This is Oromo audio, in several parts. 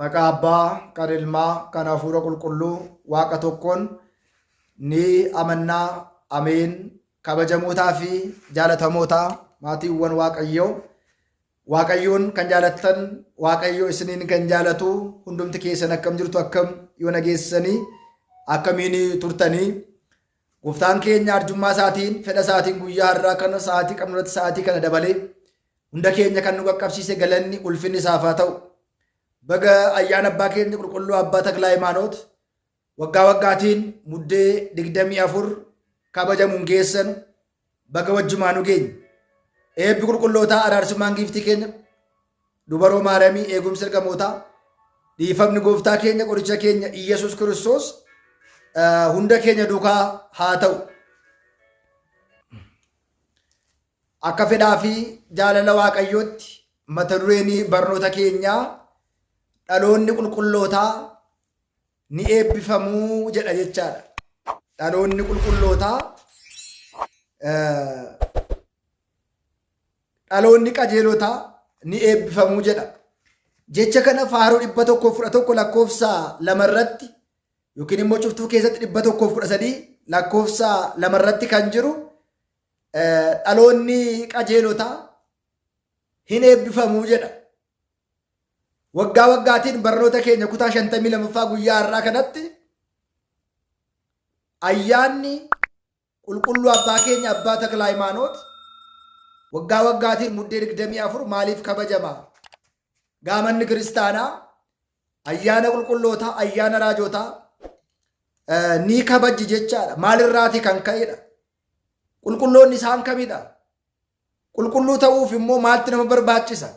Maqaa Abbaa, kan Ilmaa, kan Hafuura Qulqulluu Waaqa tokkoon ni amannaa. Ameen. Kabajamootaa fi jaalatamootaa maatiiwwan Waaqayyoo, Waaqayyoon kan jaalattan, Waaqayyo isiniin kan jaalatu hundumti keessan akkam jirtu, akkam yoo nageessanii, akkamiin turtanii? Gooftaan keenya arjummaa isaatiin, fedha isaatiin guyyaa har'aa kana sa'aatii qabnu irratti sa'aatii kana dabalee hunda keenya kan nu qaqqabsiise galanni ulfinni isaaf haa ta'u. Baga ayyaana abbaa keenya qulqulluu abbaa Taklaa Hayimaanoot waggaa waggaatiin muddee 24 kabajamuun geessan baga wajjumaanuu geenye. Eebbi qulqullootaa, araarsummaan giiftii keenya dubaroo Maariyaamii, eegumsi ergamootaa, dhiifamni gooftaa keenya qoricha keenya Iyyasuus Kiristoos hunda keenya duukaa haa ta'u. Akka fedhaa fi jaalala Waaqayyootti mata dureen barnoota keenyaa dhaloonni qulqullootaa ni eebbifamuu jedha jechaadha. Dhaloonni qulqullootaa, dhaloonni qajeelotaa ni eebbifamuu jedha. Jecha kana faaruu 111 lakkoofsa 2 irratti yookiin immoo cuftuu keessatti 113 lakkoofsa 2 irratti kan jiru dhaloonni qajeelotaa hin eebbifamuu jedha. Waggaa waggaatiin barnoota keenya kutaa 52ffaa guyyaa har'aa kanatti ayyaanni qulqulluu abbaa keenya abbaa Takla Hayimaanoot waggaa waggaatiin muddee 24 maaliif kabajama? Gaamanni kiristaanaa ayyaana qulqullootaa, ayyaana raajootaa ni kabajji jechaadha. Maalirraatii kan ka'edha? Qulqulloonni isaan kamidha? Qulqulluu ta'uuf immoo maaltu nama barbaachisa?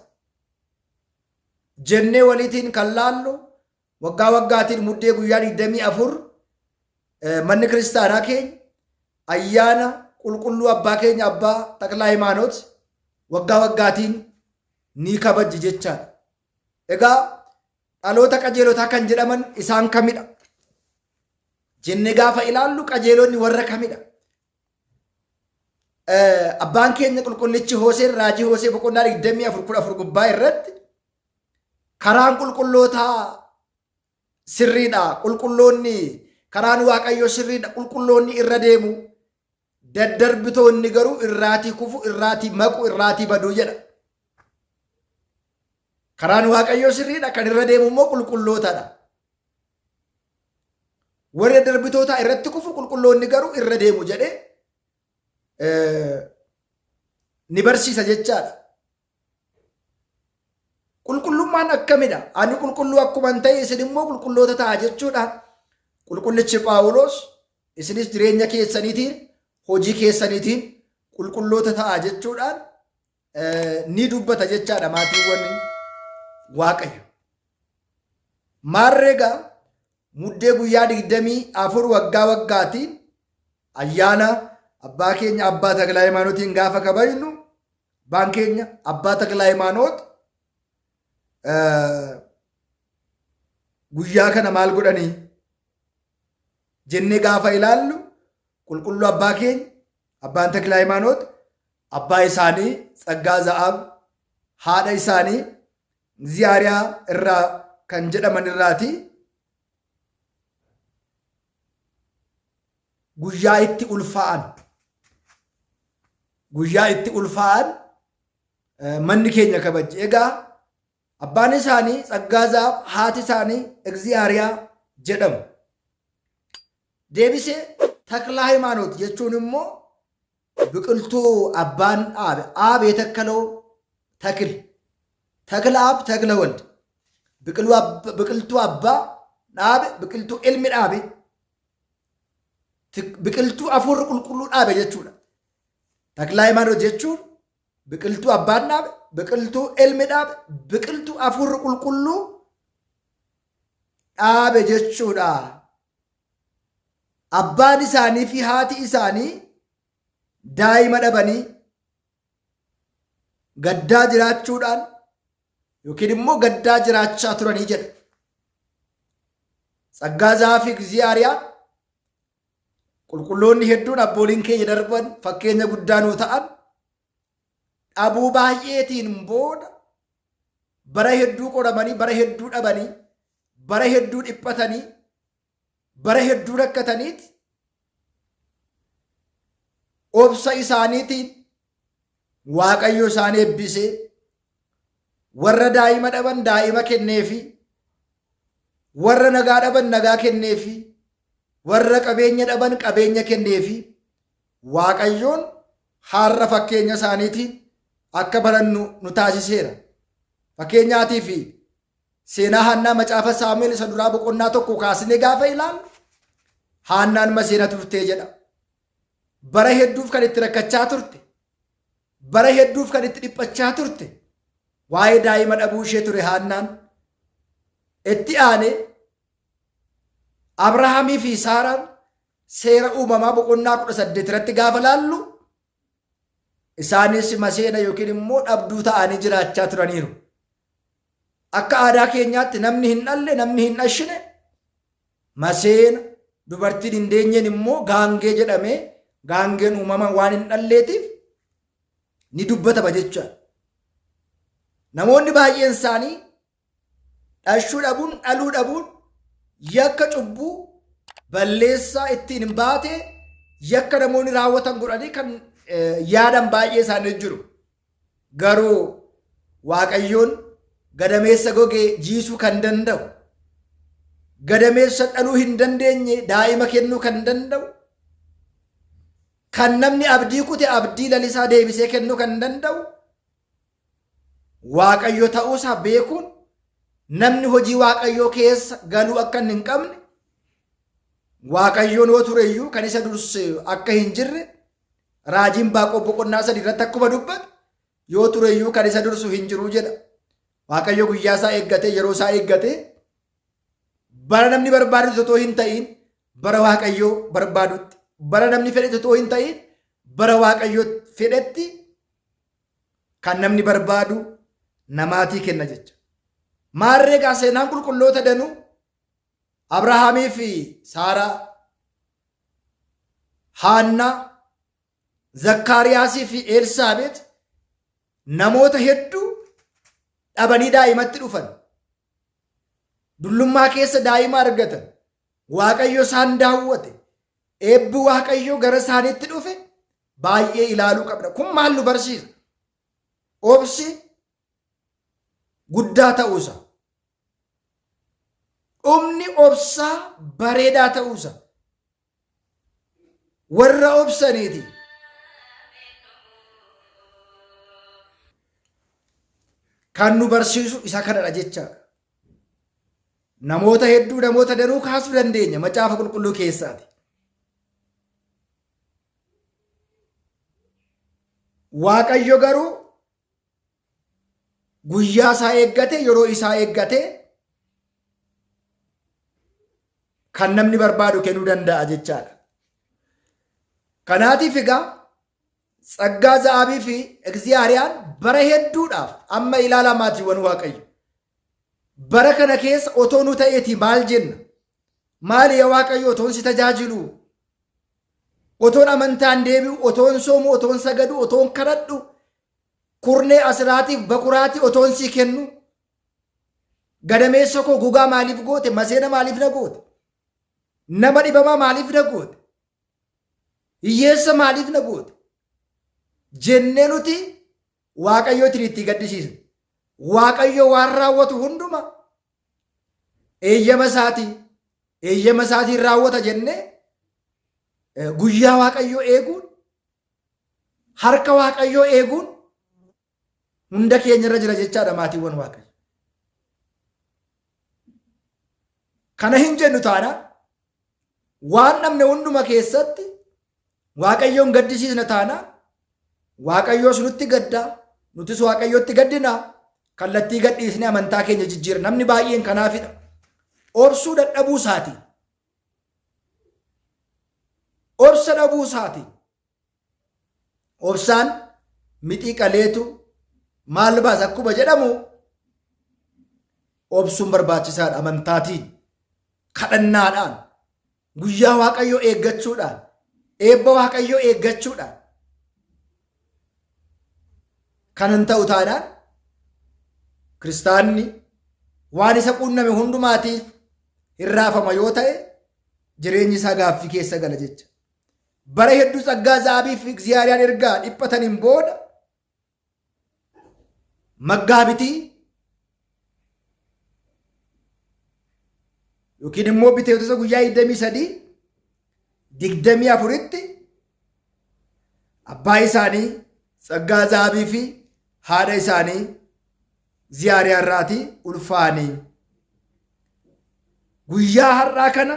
Jennee waliitiin kan laallu waggaa waggaatiin muddee guyyaa 24 manni kiristaanaa keenya ayyaana qulqulluu abbaa keenya abbaa Taklaa Hayimaanoot waggaa waggaatiin ni kabajji jechaadha. Egaa dhaloota qajeelotaa kan jedhaman isaan kamidha? Jennee gaafa ilaallu qajeelonni warra kamidha? Abbaan keenya qulqullichi Hooseen raajii Hoosee boqonnaa 24 14 gubbaa irratti karaan qulqullootaa sirriidha. Qulqulloonni karaan Waaqayyoo sirriidha. Qulqulloonni irra deemu. Daddarbitoonni garuu irraatii kufu, irraatii maqu, irraatii baduu jedha. Karaan Waaqayyoo sirriidha. Kan irra deemu immoo qulqullootadha. Warri daddarbitootaa irratti kufu, qulqulloonni garuu irra deemu jedhee ni barsiisa jechaadha. Qulqullummaan akkamidha? Ani qulqulluu akkuman ta'e isin immoo qulqulloota ta'a jechuudhaan qulqullichi Phaawulos isinis jireenya keessaniitiin hojii keessaniitiin qulqulloota ta'a jechuudhaan ni dubbata jechaadha maatiiwwan Waaqayyo. Maarree egaa muddee guyyaa 24 waggaa waggaatiin ayyaana abbaa keenya abbaa Taklaa Hayimaanotiin gaafa kabajnu abbaan keenya abbaa Taklaa Hayimaanoot guyyaa kana maal godhanii jennee gaafa ilaallu qulqulluu abbaa keenya abbaan Taklaa Hayimaanoot abbaa isaanii Tsaggaa Za'aab haadha isaanii Ziyaariyaa irraa kan jedhaman irraati guyyaa itti ulfaa'an guyyaa itti ulfaa'an manni keenya kabajji. Egaa abbaan isaanii Tsaggaa Za'aab haati isaanii Egziyaariyaa jedhamu. Deebisee Taklaa Hayimaanoot jechuun immoo biqiltuu abbaan dhaabe, aab yetakkaloo takil, takla aab takla wald, biqiltuu abbaa dhaabe, biqiltuu ilmi dhaabe, biqiltuu afuurri qulqulluu dhaabe jechuudha. Taklaa Hayimaanoot jechuun biqiltuu abbaan dhaabe, biqiltuu ilmi dhaabe, biqiltuu afuurri qulqulluu dhaabe jechuudha. Abbaan isaanii fi haati isaanii daa'ima dhabanii gaddaa jiraachuudhaan yookiin immoo gaddaa jiraachaa turanii jedha. Tsaggaa Zaafii Giziyaariyaa qulqulloonni hedduun abbooliin keenya darban fakkeenya guddaa nuu ta'an dhabuu baay'eetiin booda bara hedduu qoramanii bara hedduu dhabanii bara hedduu dhiphatanii bara hedduu rakkataniiti obsa isaaniitiin Waaqayyo isaan eebbisee warra daa'ima dhaban daa'ima kenneefi warra nagaa dhaban nagaa kenneefi warra qabeenya dhaban qabeenya kenneefi Waaqayyoon har'a fakkeenya isaaniitiin akka barannu nu taasiseera. Fakkeenyaatiif seenaa Haannaa macaafa Saamu'eel isa duraa boqonnaa 1 kaasnee gaafa ilaallu Haannaan maseena turtee jedha. Bara hedduuf kan itti rakkachaa turte, bara hedduuf kan itti dhiphachaa turte waa'ee daa'ima dhabuu ishee ture Haannaan. Itti aanee Abrahaamii fi Saaraan seera uumamaa boqonnaa 18 irratti gaafa laallu isaanis maseena yookiin immoo dhabduu ta'anii jiraachaa turaniiru. Akka aadaa keenyaatti namni hin dhalle, namni hin dhashine maseena, dubartiin hin deenyeen immoo gaangee jedhamee gaangeen uumama waan hin dhalleetiif ni dubbatama jechuudha. Namoonni baay'een isaanii dhashuu dhabuun, dhaluu dhabuun yakka cubbuu balleessaa ittiin hin baate yakka namoonni raawwatan godhanii kan yaadan baay'ee isaanii jiru. Garuu Waaqayyoon gadameessa gogee jiisuu kan danda'u, gadameessa dhaluu hin dandeenye daa'ima kennuu kan danda'u, kan namni abdii kute abdii lalisaa deebisee kennuu kan danda'u Waaqayyo ta'uusaa beekuun namni hojii Waaqayyoo keessa galuu akka inni hin qabne Waaqayyoon yoo ture iyyuu kan isa durse akka hin jirre raajiin Baaqoob boqonnaa 3 irratti akkuma dubbatu yoo ture iyyuu kan isa dursu hin jiru jedha. Waaqayyo guyyaa isaa eeggatee yeroo isaa eeggatee bara namni barbaadutti otoo hin ta'iin bara Waaqayyoo barbaadutti bara namni fedhetti otoo hin ta'iin bara Waaqayyo fedhetti kan namni barbaadu namaatii kenna jecha. Maarree egaa seenaan qulqulloota danuu Abrahaamii fi Saaraa, Haannaa, Zakkaariyaasii fi Elsaabeet namoota hedduu dhabanii daa'imatti dhufan. Dullummaa keessa daa'ima argatan. Waaqayyo isaan daawwate. Eebbi Waaqayyoo gara isaaniitti dhufe baay'ee ilaaluu qabna. Kun maal nu barsiisa? Obsi guddaa ta'uusa. Dhumni obsaa bareedaa ta'uusa. Warra obsaniiti. Kan nu barsiisu isa kanadha jechaadha. Namoota hedduu namoota danuu kaasuu dandeenya macaafa qulqulluu keessaati. Waaqayyo garuu guyyaa isaa eeggate yeroo isaa eeggate kan namni barbaadu kennuu danda'a jechaadha. Kanaatiif egaa tsaggaa za'aabii fi egziyaariyaan bara hedduudhaaf amma ilaalaa maatiiwwan Waaqayyo. Bara kana keessa otoo nu ta'eetii maal jenna? Maali yaa Waaqayyo otoon si tajaajilu? Otoon amantaan deebi'u, otoon soomu, otoon sagadu, otoon kadhadhu, kurnee asiraatiif bakuraatii otoon sii kennu, gadameessa koo gogaa maaliif goote, maseena maaliif na goote, nama dhibamaa maaliif na goote, hiyyeessa maaliif na goote, jennee nuti Waaqayyootiin itti gaddisiisna. Waaqayyo waan raawwatu hunduma eeyyama isaatii eeyyama isaatiin raawwata jennee guyyaa Waaqayyoo eeguun harka Waaqayyoo eeguun hunda keenya irra jira jechaadha maatiiwwan Waaqayyo. Kana hin jennu taanaan waan dhabne hunduma keessatti Waaqayyoon gaddisiisna taanaan Waaqayyoos nutti gadda, nutis Waaqayyootti gaddina, kallattii gadhiisnee amantaa keenya jijjiira. Namni baay'een kanaafidha. Obsuu dadhabuu isaatiin. Obsa dhabuu isaatiin. Obsaan mixii qaleetu maal baasa akkuma jedhamu obsuun barbaachisaadha amantaatiin, kadhannaadhaan, guyyaa Waaqayyoo eeggachuudhaan, eebba Waaqayyoo eeggachuudhaan. Kanan ta'u taanaan kiristaanni waan isa quunname hundumaatiif hin raafama yoo ta'e jireenyi isaa gaaffii keessa gala jecha. Bara hedduu tsaggaa zaabii fi Igziyaariyaan ergaa dhiphataniin booda maggaabitii yookiin immoo biteetota guyyaa 23 24tti abbaa isaanii tsaggaa zaabii fi haadha isaanii ziyaariyaa irraatii ulfaanii guyyaa har'aa kana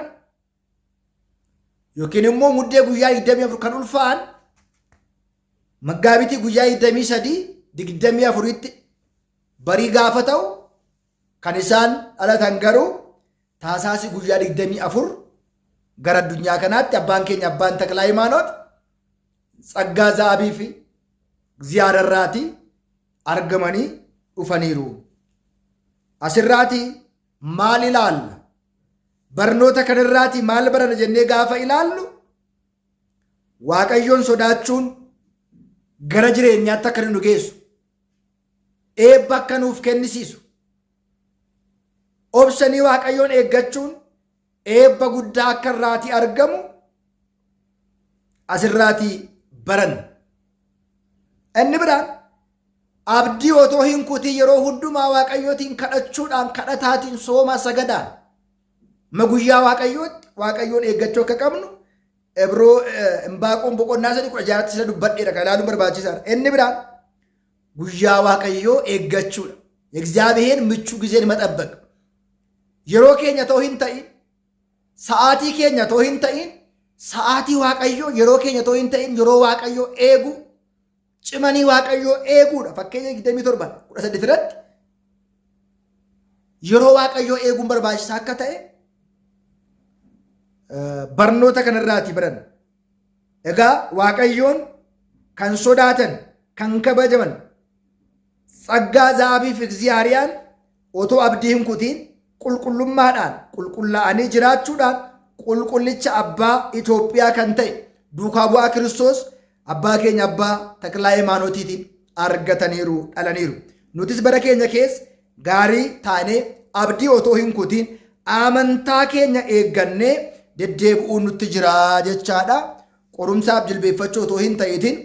yookiin immoo muddee guyyaa 24 kan ulfaa'an maggaabitii guyyaa 23 24tti barii gaafa ta'u kan isaan dhalatan garuu taasaasii guyyaa 24 gara addunyaa kanaatti abbaan keenya abbaan Taklaa Hayimaanoot tsaggaa za'abii fi ziyaararraatii argamanii dhufaniiru. Asirraatii maal ilaalla? Barnoota kanarraatii maal barana jennee gaafa ilaallu Waaqayyoon sodaachuun gara jireenyaatti akka nu geessu, eebba akka nuuf kennisiisu, obsanii Waaqayyoon eeggachuun eebba guddaa akka irraatii argamu asirraatii baranna. Inni biraan abdii otoo hin kutin yeroo hundumaa Waaqayyootiin kadhachuudhaan kadhataatiin sooma sagadaan ma guyyaa Waaqayyootti Waaqayyoon eeggachuu akka qabnu Ibroo Imbaaqoon boqonnaa 3 16 sila dubbadheera kan ilaaluun barbaachisaadha. Inni biraan guyyaa Waaqayyoo eeggachuudha. እግዚአብሔር ምቹ ጊዜን መጠበቅ yeroo keenya ta'uu hin ta'in sa'aatii keenya ta'uu hin ta'in sa'aatii Waaqayyoo yeroo keenya ta'uu hin ta'in yeroo Waaqayyoo eeguu cimanii Waaqayyoo eeguudha. Fakkeenya 27 18 irratti yeroo Waaqayyoo eeguun barbaachisaa akka ta'e barnoota kanarraatii baranna. Egaa Waaqayyoon kan sodaatan, kan kabajaman, tsaggaa zaabii fi Egziyaariyaan otoo abdii hin kutiin qulqullummaadhaan qulqullaa'anii jiraachuudhaan qulqullicha abbaa Itoophiyaa kan ta'e duukaa bu'aa Kiristoos abbaa keenya abbaa Taklaa Hayimaanotiitiin argataniiru dhalaniiru. Nutis bara keenya keessa gaarii taanee abdii otoo hin kutiin amantaa keenya eeggannee deddeebi'uun nutti jira jechaadha. Qorumsaaf jilbeeffachuu otoo hin ta'itin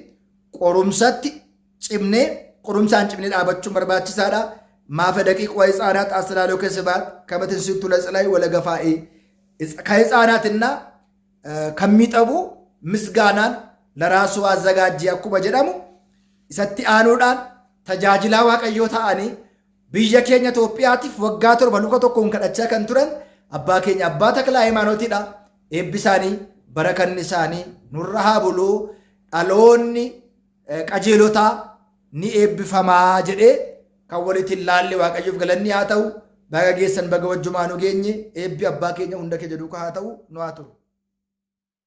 qorumsatti cimnee qorumsaan cimnee dhaabachuun barbaachisaadha. Maafa daqiiq wa ህፃናት አስተላለው ከስባት ከመትንስቱ ለጽላይ ወለገፋኤ ከህፃናትና ከሚጠቡ ምስጋናን ለራሱ አዘጋጀ akkuma jedhamu isatti aanuudhaan tajaajilaa Waaqayyoo ta'anii biyya keenya Itoophiyaatiif waggaa 7 luka tokkoon kadhachaa kan turan abbaa keenya abbaa Taklaa Hayimaanotiidha. Eebbi isaanii barakanni isaanii nurra haa buluu dhaloonni qajeelotaa ni eebbifamaa jedhee kan walitti hin laalle Waaqayyoof galanni haa ta'u. Baga geessan baga wajjumaa nu geenye eebbi abbaa keenya hunda keenya duukaa haa ta'u nu haa turu.